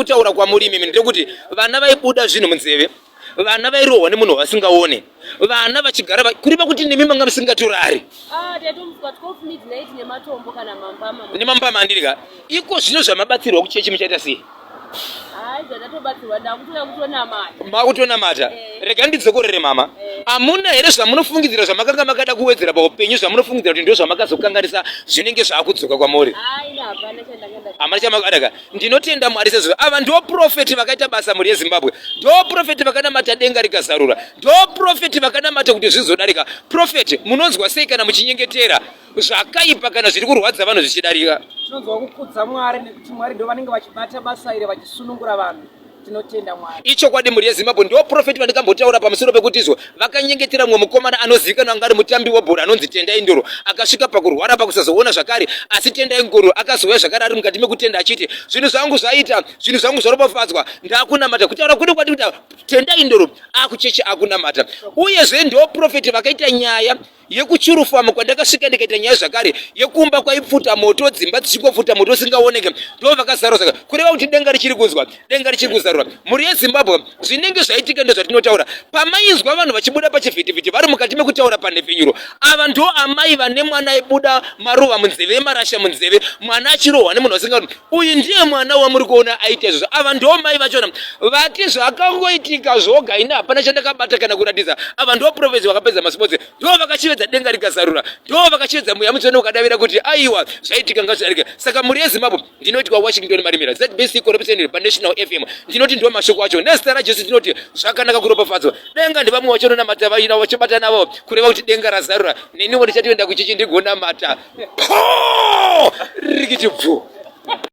Kutaura kwamuri imimi ndekuti vana vaibuda zvinhu munzeve, vana vairohwa nemunhu wavasingaone, vana vachigara kureva kuti nemi manga musingatorari. Ah, taitomuka 12 midnight nematombo kana mambama. Nemambama andiri ka. Iko zvino zvamabatsirwa kuchechi muchaita sei? Hayi, zvandatobatsirwa ndakutoda kutonamata. Makutonamata. Eh. Rega ndidzokorere mama. Eh. Amuna here zvamunofungidzira zvamakanga makada kuwedzera paupenyu zvamunofungidzira kuti ndozvamakazokanganisa zvinenge zvakudzoka kwamuri? Hayi, hapana chandanga ndaka. Hamana chamakadaka. Ndinotenda Mwari sezvo ava ndo profeti vakaita basa mhuri yeZimbabwe, ndo profeti vakanamata denga rikazarura, ndo profeti vakanamata kuti zvizodarika. Profeti, munonzwa sei kana muchinyengetera zvakaipa kana zviri kurwadza vanhu zvichidarika? Tinonzwa kukudza Mwari nekuti Mwari ndo vanenge vachibata basa iri vachisunungura vanhu. Tinotenda Mwari. Ichokwadi mhuri yeZimbabwe ndo profeti vandikambotaura pamusoro pekuti izvo vakanyengetera mumwe mukomana anozivikanwa anga ari mutambi webhora anonzi Tendai Ndoro akasvika pakurwara pakusazoona zvakare asi Tendai Ngoro akazouya zvakare ari mukati mekutenda achiti zvinhu zvangu zvaita zvinhu zvangu zvaropafadzwa ndakunamata kutaura kwedu kwati kuti Tendai Ndoro akucheche akunamata uyezve ndo profeti vakaita nyaya yekuchurufama kwandakasvika ndikaita nyaya zvakare yekumba kwaipfuta moto dzimba dzichingopfuta moto usingaoneke ndo vakazarura saka kureva kuti denga richiri kunzwa denga richiri kuzarura mhuri yezimbabwe zvinenge zvaitika ndozvatinotaura pamainzwa vanhu vachibuda pachivhitivhiti vari mukati mekutaura panhepfenyuro ava ndo amai vane mwana aibuda maruva munzeve marasha munzeve mwana achirohwa nemunhu asinga uyu ndiye mwana wamuri kuona aita izvozvo ava ndo mai vachona vati zvakangoitika zvoga ini hapana chandakabata kana kuratidza ava ndo profesi vakapedza masipotsi ndo vakachivedza denga rikazarura ndo vakachivedza mweya mutsvene ukadavira kuti aiwa zvaitika ngazvidarike saka mhuri yezimbabwe ndinoti kwawashington marimira zbc corruption panational fm ndinoti ndo mashoko acho nezita rajesu ndinoti zvakanaka kuropafadzwa denga ndevamwe vachononamata vaina vachibata navo kureva kuti denga razarura neniwo ndichatoenda kuchechi ndigonamata rikiti bvu.